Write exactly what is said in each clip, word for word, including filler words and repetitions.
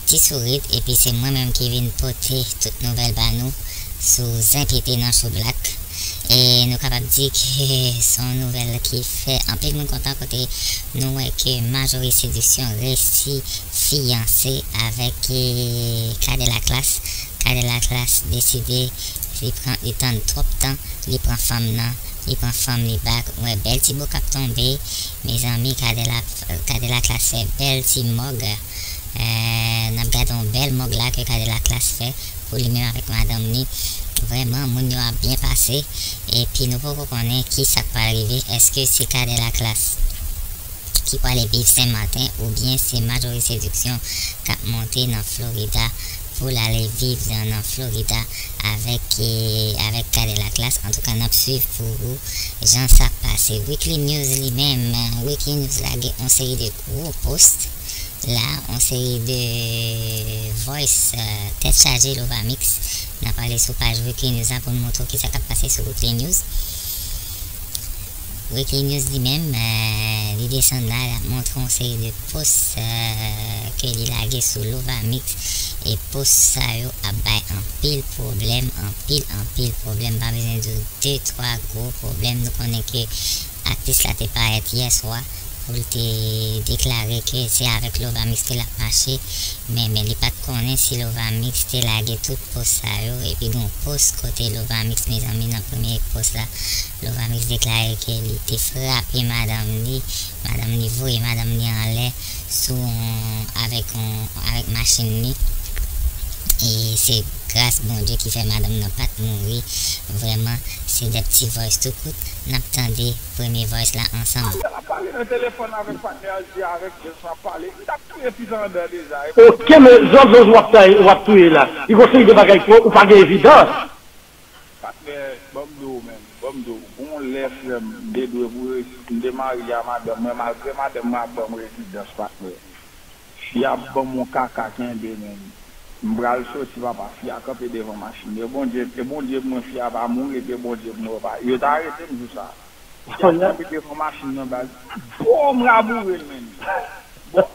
Ti Sourit, epi se mwen menm ki vin pote tout nouvèl ba nou sou Zen Pete nan Show Black. E nou kapab di ke se yon nouvèl ki fè anpil moun kontan, kote nou wè ke Majori Sediksyon resi fiyanse avèk, eh, Kadè Laklas. Kadè Laklas deside li pran, li tann twòp tan, li pran fanm nan, li pran fanm li bak. Ou wè bèl ti bo k ap tonbe, mezanmi, Kadè la, Kadè Laklas fè bèl ti mòg. Eh, n ap gade yon bèl mòg la ke Kadè Laklas fè pou li menm avèk madanm ni. Vrèman, moun yo ap byen pase. Epi nou poko konnen ki sa k pral rive. Èske se Kadè Laklas ki prale viv Senmaten, oubyen se Majori Sediksyon k ap monte nan Florida pou l ale viv nan, nan Florida avèk, eh, avèk Kadè Laklas? Antouka, n ap swiv pou ou jan sa pase. Weekly News li menm, Weekly News lage yon seri de gwo post la, yon seri de voice, eh, tèt chaje Lovamix. N ap ale sou paj Weekly News la pou n montre w ki sa k ap pase sou Weekly News. Weekly News li menm, eh, li desann la, l ap montre yon seri de post, eh, ke li lage sou Lovamix. E post sa yo ap bay anpil pwoblèm, anpil, anpil pwoblèm. Pa bezwen di w de, twa gwo pwoblèm. Nou konnen ke atis la te parèt yè swa pou l te deklare ke se avèk Lovamix ke l ap mache. Men, men li pa t konnen si Lovamix te lage tout post sa yo. Epi gen yon post kote Lovamix, mezanmi, nan premye post la, Lovamix deklare ke li te frape madanm li. Madanm li voye madanm li anlè sou yon, avèk yon, avèk machin li. E se gras Bondye ki fè madanm nan pa t mouri. Vrèman, se de ti voice tou kout. N ap tande premye voice la ansanm. L ap pale nan telefòn avèk patnè l, di avèk James l ap pale. Li t ap touye fi sa anndan deja. Ok, men Jean Georges w ap tay, w ap touye la. Li gon seri de bagay pou ou pa gen evidans. Patnè, ban m di w, menn. Ban m di w, gon lè, frè m, m te dwe pou resi, m te marye a madanm mwen, malgre madanm mwen ap ban m rezidans, patnè. Fi a ap ban m yon kaka kenbe, menn. M pral soti, papa, fi a kanpe devan machin. E Bondye, e Bondye pou mwen, fi a pa mouri, epi e Bondye pou mwen, papa. Yo ta arete m jou sa. Fi a kanpe devan machin nan, baz. Bom, raboure l, menn. Bon,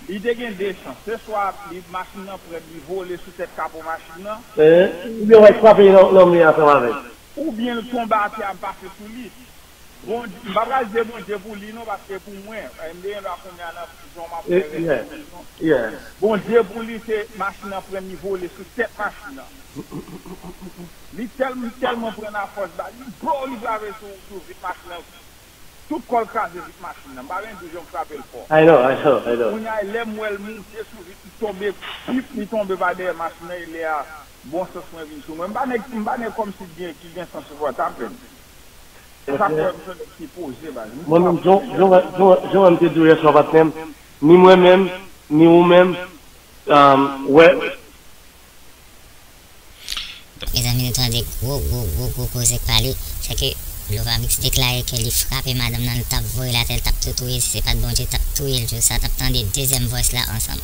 li te gen de chans. Se swa li, machin nan pran, li vole sou tèt kapo machin nan. Eh, oubyen w al frape nan, nan mi ansanm avè l. Oubyen l tonbe atè a, m pase sou li. Bondye, m pa pral di Bondye pou li non, paske pou mwen, eh, m te gen dwa kounye a nan prizon, m ap fè rès nan prizon. Bondye pou li, se machin nan pran, li vole sou tèt machin nan. Li tèl-, li tèlman pran afòs, ba, li, bro, li frape sou, sou vit machin nan. Tout kò l kraze vit machin nan. M pa menm di w jan m frape l fò. I know, I know, I know. Kounye a, lè m wè l moute sou vit, li tonbe, pip, li tonbe pa dèyè machin nan, e lè a, bon sans mwen vin sou mwen. M pa nèg, m pa nèg kòmsi gen, ki gen sans sou fò, ta pèn. Se sa k fè m se nèg ki poze, baz. Mwen menm, jan, jan, jan, jan m te di w yè swa, patnè m, ni mwen menm, ni ou menm, um, wè, Mezanmi, nou tande gwo, gwo, gwo, gwo koze k pale. Se ke Lovamix deklare ke li frape madanm nan, li t ap voye l atè, li t ap tou touye l, si se pa t Bondye, li t ap touye l jou sa. N ap tande dezyèm voice la ansanm.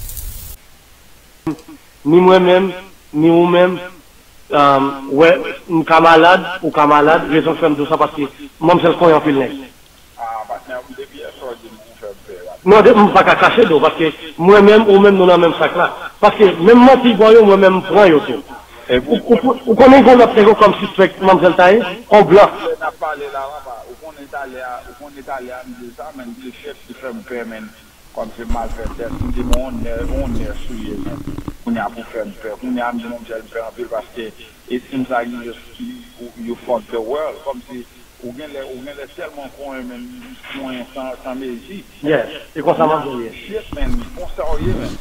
Ni mwen menm, ni ou menm, um, wè, m ka malad, ou ka malad, rezon k fè m di w sa, paske manmzèl konyen anpil nèg. Ah, patnè, depi yè swa w di m pou fè m pè, patnè. Non, de, m pa ka kache de w, paske mwen menm, ou menm, nou nan menm sak la. Paske menm manti bò yo, mwen menm, m pran yo tou. Ou, ou, ou konnen gen lòt nèg yo kòm sispèk manmzèl ta ye, on blan. Lè n ap pale la, papa, ou konnen talè a, ou konnen talè a, m di l sa, men m di l chèf ki fè m pè, men kòmsi m mal fè tès, m di bon, on nè, on nè sou ye, men kounye a pou fè m pè. Kounye a, m di manmzèl m pè anpil, paske it seems like you just, you, you fuck the world, kòmsi Ou genlè, ou genlè tèlman konyen, men konyen san, san mezi. Yeah, e konsa manzè ye. Shit, man, konsa w ye, man.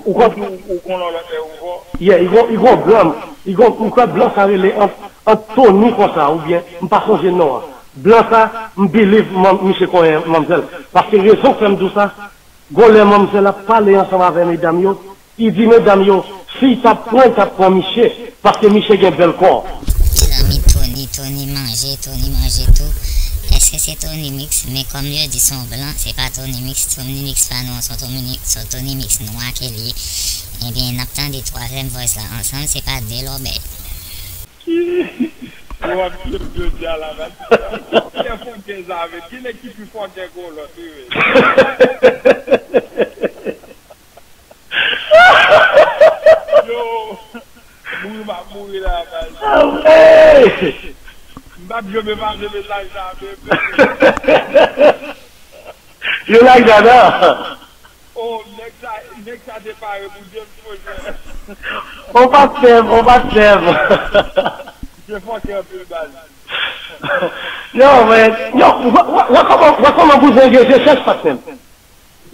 Ou konn ou, ou konn lòt lè ou vò. Yeah, li gon, li gon blan, li gon, m kwè blan sa rele Ant-, Anthony konsa, oubyen, m pa sonje non an. Blan sa, m believe man-, misye konyen manmzèl. Paske rezon k fè m di w sa, gon lè manmzèl ap pale ansanm avè medam yo, li di medam yo, si l t ap pran, l t ap pran misye, paske misye gen bèl kò. Mezanmi, Tony, Tony manje, Tony manje tou. Èske se Tony Mix? Men kòm yo di se yon blan, se pa Tony Mix. Tony Mix pa nou an, se yon Tony, se yon Tony Mix nwa ke l ye. Ebyen, n ap tande twazyèm voice la ansanm, se pa de lòbèy. Ki, w ap di m jodi a la, men. Ki fòkè sa, men? Ki nèg ki pi fòkè ke yon lòt, wi, men? Yo be pa vle met laj la, be, be. Yo laj la, non. Oh, nèg sa, nèg sa te pare pou James, monchè. On pa tèm, on pa tèm. Misye fòse anpil baz. Yo, men, yo, wè, wè, wè kòman, wè kòman bouzen gen je chèch patnè m.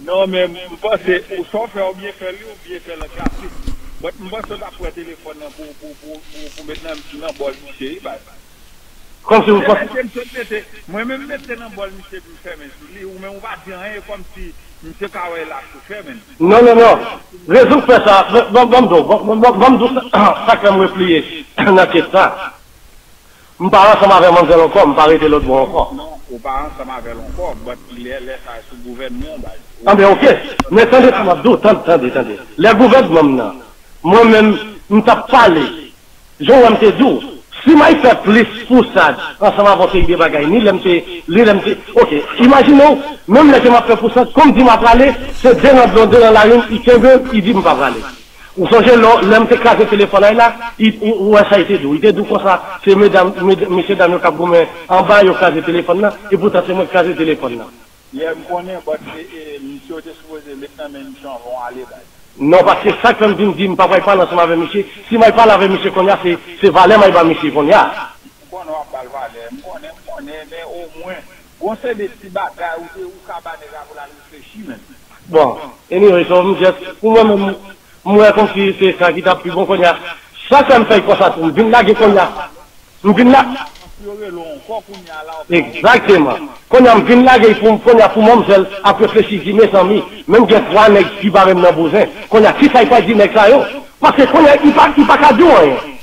Non, men m panse, ou sa w fè, ou byen fè li, ou byen fè l an klasik. But m panse w t ap pran telefòn nan pou, pou, pou, pou, pou met nan, nan bòl misye, wi, baz. Kòmsi ou panse. Mwen menm mete nan bòl misye pou m fèmen sou li, ou menm ou pa di anyen, kòmsi misye ka wè lach ou fè, menm. Non, non, non. Rezon k fè sa, ban, ban, ban m di w, ban, ban, ban, ban m di w sa, sa k fè m repliye nan kes sa. M pa ansanm avè manmzèl ankò, m pa rete lòt bò ankò. Non, ou pa ansanm avè l ankò, but lè, lè sa sou gouvènman w, baz. Anben, oke. Men tande sa m ap di w, tande, tande, tande. Lè gouvènman m nan, mwen menm, m t ap pale. Jan w wè m te di w, si m al fè plis pousad ansanm avè w, se de bagay, ni lè m te, ni lè m te, oke, imajine w, menm lè ke m ap fè pousad, kon m di m ap prale, se de nan, de nan lari m, li kenbe m, li di m pa prale. Ou sonje lò, lè m te kraze telefòn la, li, ou, ou wè sa li te di w, li te di w konsa, se medam, med-, mesye dam yo k ap goumen anba, yo kraze telefòn nan, epoutan se mwen k kraze telefòn nan. Yeah, m konnen, but, e, e, misye yo te sipoze met nan men misye anvan w ale, baz. Non, paske sa k fè m vin di m pa pral pale ansanm avè misye. Si m al pale avè misye kounye a, se, se valè m al ba misye kounye a. M konnen w ap ba l valè, m konnen, m konnen, men omwen, gon seri de ti bagay ou te, ou ka ba nèg la pou l al reflechi, menm. Bon, anyway, so m just, pou mwen menm, m wè kòmsi se sa ki t ap pi bon kounye a. Sa k fè m fè l konsa tou, m vin lage kounye a. M vin la. Yo rele w ankò kounye a la, w pa. Egzakteman. Kounye a m vin lage l pou m, kounye a pou manmzèl ap reflechi, di, mezanmi, menm gen twa nèg ki bare m nan bouzen. Kounye a, kisa l pral di nèg sa yo? Paske kounye a, li pa, li pa ka di w anyen.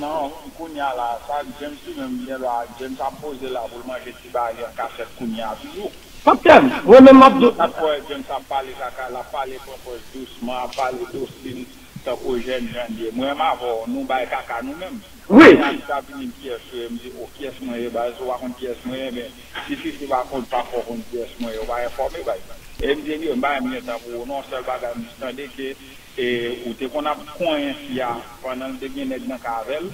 Non, kounye a la, sa James li menm, gen dwa, James ap poze la pou l manje ti bagay an kachèt kounye a toujou. Pap tèm, mwen menm m ap di w. Ap wè James ap pale kaka, l ap pale pran pòz dousman, ap pale dosil, tankou jèn jan l ye. Mwen menm avè w, nou bay kaka nou menm. Wi. Kounye a, li ta vini m kiyès ou ye, m di, o, kiyès mwen ye, baz, ou pa konn kiyès mwen ye, men, si Fifi pa konn, pa fè w konn kiyès mwen ye, ou pa enfòme, baz. E m di, anyway, m pa menm gen tan pou ou, non, sèl bagay, m jis tande ke, e, ou te konn ap konyen fi a, pandan l te gen nèg nan kay avè l,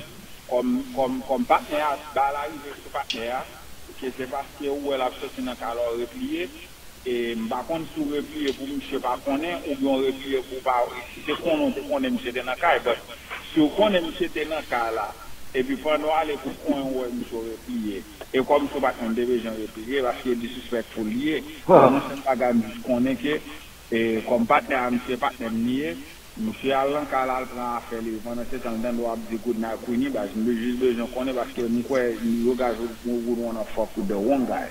kòm, kòm, kòm patnè a, bagay la rive sou patnè a, ke se paske ou wè l ap soti nan kay la, w repliye, e m pa konn si w repliye pou misye pa konnen, oubyen w repliye pou w pa, si te konnen, w te konnen misye te nan kay, but si w konnen misye te nan kay la, epi pandan w ale pou w konyen w wè misye w repliye, e kòm misye w pa t konn te bezwen repliye, paske disrespectful li ye, bon, mwen sèl bagay m jis konnen ke, e, kòm patnè a misye, patnè m li ye, misye al nan kay la, al pran afè li, pandan se tan l tande w ap di good night Queenie, baz, m jis bezwen konnen, paske m kwè you guys would, would wanna fuck with the wrong guy.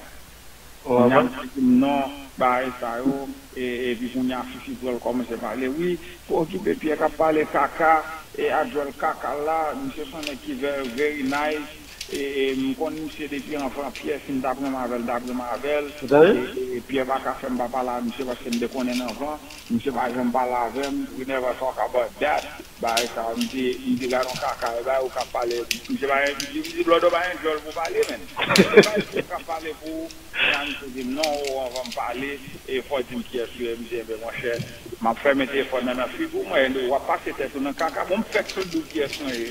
Kounye a misye di m non, bagay sa yo, e, epi kounye a Fifi pran l kòmanse pale, wi, pa okipe Pyè k ap pale kaka, e, a djòl kaka l la, misye se yon nèg ki very, very nice, e, e, m konn misye depi anvan Pyè, si m t ap renmen avè l, m t ap renmen avè l, e, e, e Pyè pa ka fè m pa pale a misye paske m te konnen l anvan, misye pa janm pale avè m, we never talk about that. Bagay sa, m te, m te gade yon kaka, e bagay ou ka pale, misye pa gen, m di, m di, Blòdò pa gen djòl pou pale, menn. Se pa misye k ap pale pou ou, men a misye di m, non, o, anvan m pale, e fò w di m kiyès ou ye, m di, enben, monchè, m ap fèmen telefòn nan nan figi w, mwen, w ap pase tèt ou nan kaka, bon, m fèk sot di w kiyès mwen ye.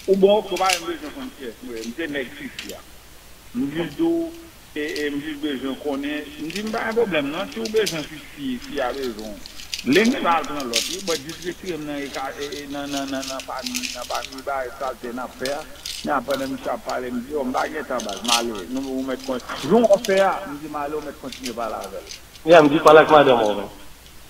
Ou bon, oke, ou pa menm bezwen konn kiyès mwen ye, m se nèg Fifi a. M jis di w, e, e m jis bezwen konnen, m di m pa gen pwoblèm non, si w bezwen fi, fi, fi a bezwen w. Lè m al pran lòt, wi, but jis retire m nan eka, e, e, nan, nan, nan, nan pami, nan pami bagay salte n ap fè a. Men pandan misye ap pale, m di, yo, m pa gen tan, baz, m ale. Nou, ou mèt kon-, jan w ap fè a, m di m ale, ou mèt kontinye pale avè l. Ya, m di pale ak madanm ou, men.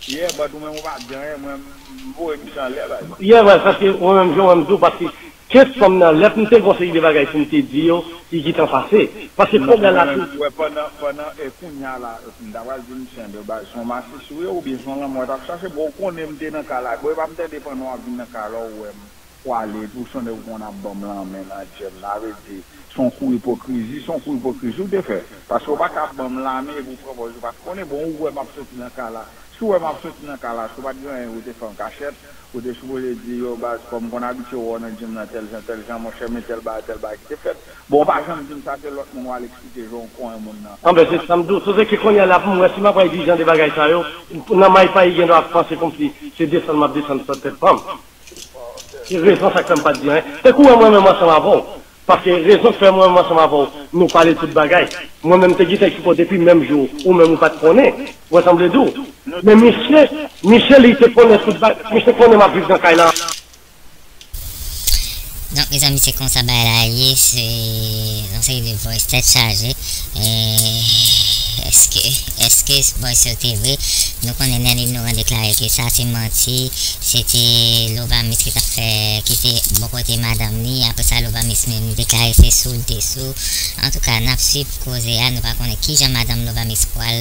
Yeah, but ou menm ou pa di anyen, mwen, m voye misye anlè, baz. Yeah, baz, paske mwen menm, jan mwen m di w, paske Kes fanm nan, lè m te gon seri de bagay pou m te di yo, li gentan pase. Paske pwoblèm la tou. Wè, pandan, pandan, e kounye a la, m ta pral di misye, enben, baz, se yon masisi w ye, oubyen se yon lanmò w t ap chache, bon, ou konnen m te nan kay la, bon, e pa m tande pandan w ap vin nan kay la, ou wè m, ou ale, epi w se yon nèg ou konn ap ban m lanmen nan djèm, sa vle di, se yon kou ipokrizi, se yon kou ipokrizi w te fè, paske w pa ka ap ban m lanmen, epi w pran pòz ou pa t konnen, bon, ou wè m ap soti nan kay la, Si w wè m ap soti nan kay la, si w pa t gen anyen ou te fè an kachèt, ou te sipoze di, yo, baz, kòm m konn abitye wè w nan djim nan, tèl jan, tèl jan, monchè, men tèl bagay, tèl bagay ki te fèt. Bon, w pa janm di m sa, se lòt moun w al eksplike jan w konyen moun nan. Anben, se sa m di w. Sou se ke kounye a la, pou m wè si m ap pral di jan de bagay sa yo, nan may pa, li gen dwa ap panse kòmsi se desann m ap desann sot tèt pa m. Se rezon sa k fè m pa t di anyen. Se kou wè mwen menm ansanm avè w. Paske rezon k fè mwen menm ansanm avè w, nou pale tout bagay. Mwen menm te gentan eksplikè w depi menm jou, ou menm ou pa t konnen. Ou wè sa m vle di w? Men misye, misye li te konnen tout bagay, misye konnen m ap viv nan kay la. Donk, mezanmi, se konsa bagay la ye, se yon seri de voice tèt chaje. E, èske, èske voice yo te vre? Nou konnen Nènè Ignoran deklare ke sa se manti, se te Lobamis ki t ap fè, ki te bò kote madanm li. Apre sa, Lobamis menm li deklare se sou l te sou. Antouka, n ap swiv koze a, nou pa konnen kijan madanm Lobamis pral,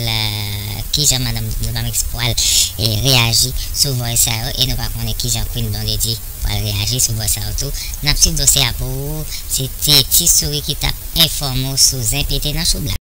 kijan madanm Lobamis pral reyaji sou voice sa yo, e nou pa konnen kijan Queen Blondedy pral reyaji sou voice sa yo tou. N ap swiv dosye a pou ou. Se te Ti Souri ki t ap enfòme w sou Zen Pete nan Chou Blag.